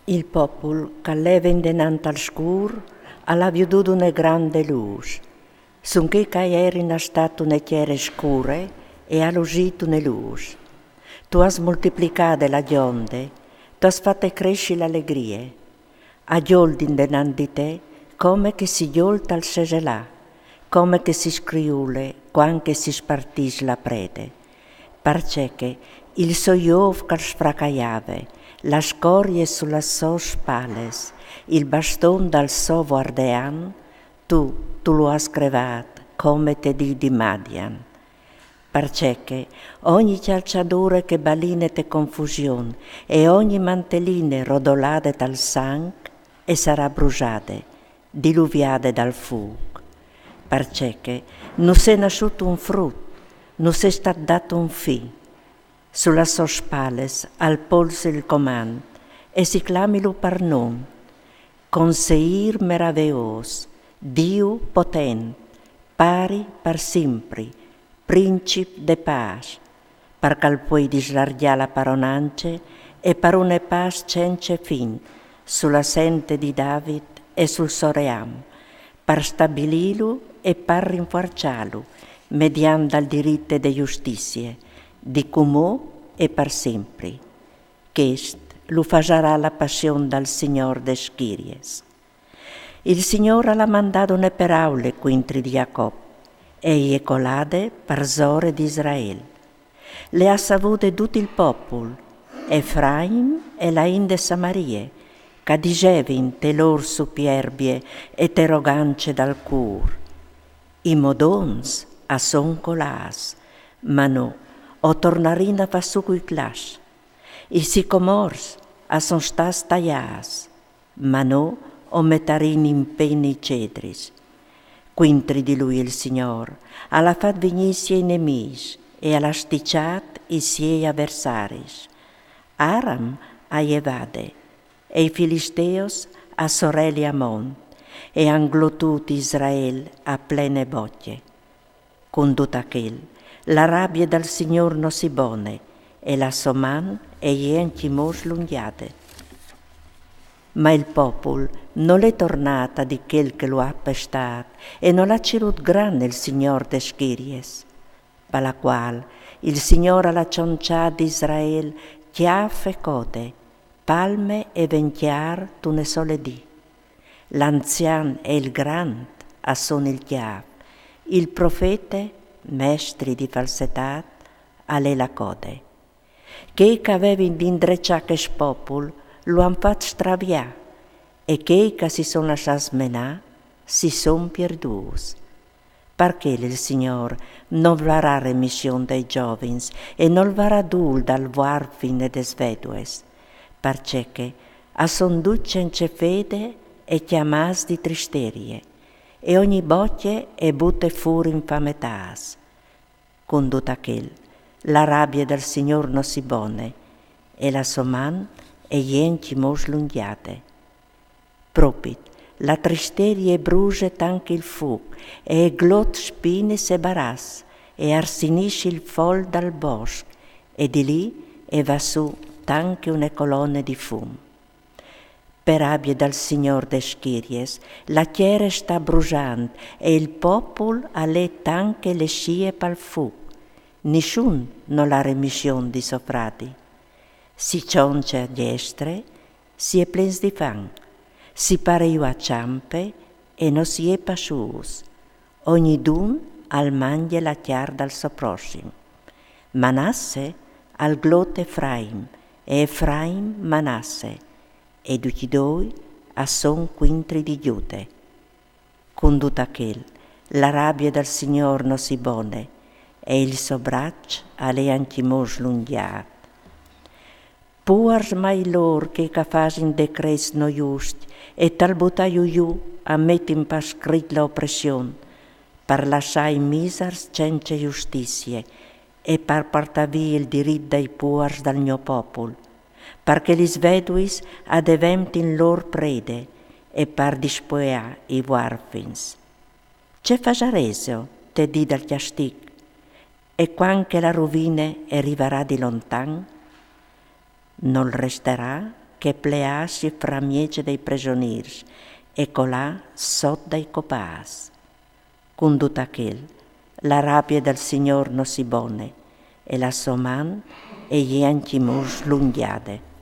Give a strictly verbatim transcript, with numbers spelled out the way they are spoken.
Il popul ch'al leve indenant al scûr al à viodût une grande lûs. Sun chei ch'a jerin a stât une tiere scure e à lusît une lûs. Tu âs multiplicade la gjonde, tu âs fate cressi la alegrie. A gjolt indenant di te, come che si gjolt al seselâ, come che si scriule cuant che si spartìs la prede. Parcè che il so jôf ch'al sfracaiave, la scorie su las sôs spales, il baston dal so vuardean, tu, tu lu âs crevât, come te dì di Madian. Parcè che ogni cjalçadure che baline te confusion e ogni manteline rodolade tal sanc e sarà brusade, diluviade dal fûc. Parcè che nus è nassût un frut, nus è stât dât un fi. Su las sôs spales al polse il comant e si clamilu par non. Conseîr meraveôs, Diu potent, pari par simpri, princip de pâs, par ch'al puedi slargjâ la paronance e par une pâs cence fin su la sente di David e sul so ream, par stabilîlu e par rinfuarçâlu, mediant dal dirit e de justizie, di cumò e par simpri. Chest lu fasarà la passion dal Signôr des schiriis. Il Signôr al à mandât une peraule cuintri di Jacop, e e je colade parsore di Israel. Le à savude dut il popul, Efraim e la int de Samarie, ch'a disevin te lôr supierbie e te rogance dal cûr. I modons a son colâts, ma no, o tornarìn a fâ sù cui claps. I sicomors a son stâts taiâts, ma no o metarìn in pene i cedris. Cuintri di lui il Signôr al à fat vignî i siei nemîs e al à stiçât i siei aversaris. Aram a je vade, e i filisteos a soreli a mont, e a àn glotût Israel a plene bocje. Cun dut achel, la rabie dal Signôr no si bone, e la sô man e je ancjemò slungjade. Ma il popul nol è tornât a dì chel che lu à pestât, e nol à cirût grane il Signôr des schiriis. Pa la cuâl il Signôr al à cionçât di Israel cjâf e code, palme e vencjâr, tune sole dì. L'anzian e il grant a son il cjâf, il profete, mestri di falsetât, al è la code. Chei ch'a vevin di indreçâ chest popul lu àn fat straviâ, e chei ch'a si son lassâts menâ si son pierdûts. Par chel il Signôr nol varà remission dai zovins e nol varà dûl dal vuarfin e des vedues, parcè che a son ducj cence fede e cjamâts di tristerie, e ogni bocje e bute fûr infametâts. Cun dut achel, la rabie dal Signôr no si bone, e la sô man e je ancjemò slungjade. Propit, la tristerie e bruse tant che il fûc, e e glot spinis e baraçs, e arsinìs il fol dal bosc, e di li e va sù tant che une colone di fum. Pe rabie dal Signôr des schiriis, la tiere e sta brusant, e il popul al è tant che lescie pal fûc. Nissun nol à remission di so fradi. Si cionce a diestre, si è plens di fam, si pare jù a çampe e no si è passûts. Ognidun al mangje la cjar dal so prossim. Manasse al glot Efraim, e Efraim Manasse, e ducj i doi a son cuintri di Gjude. Cun dut achel, la rabie dal Signôr no si bone, e il so braç al è ancjemò slungjât. Puars mai lôr chei ch'a fasin decrets no juscj, e tal butâju jù a metin par scrit la opression, par lassâ i misars cence justizie, e par puartâ vie il dirit dai puars dal gno popul, par che lis veduis a deventin lôr prede, e par dispueâ i vuarfins. Ce fasarêso te dì dal cjastig, e cuant che la ruvine e rivarà di lontan? Nol restarà che pleassi fra mieç dai presonîrs e colà sot dai copâts. Cun dut achel, la rabie dal Signôr no si bone, e la sô man e je ancjemò slungjade.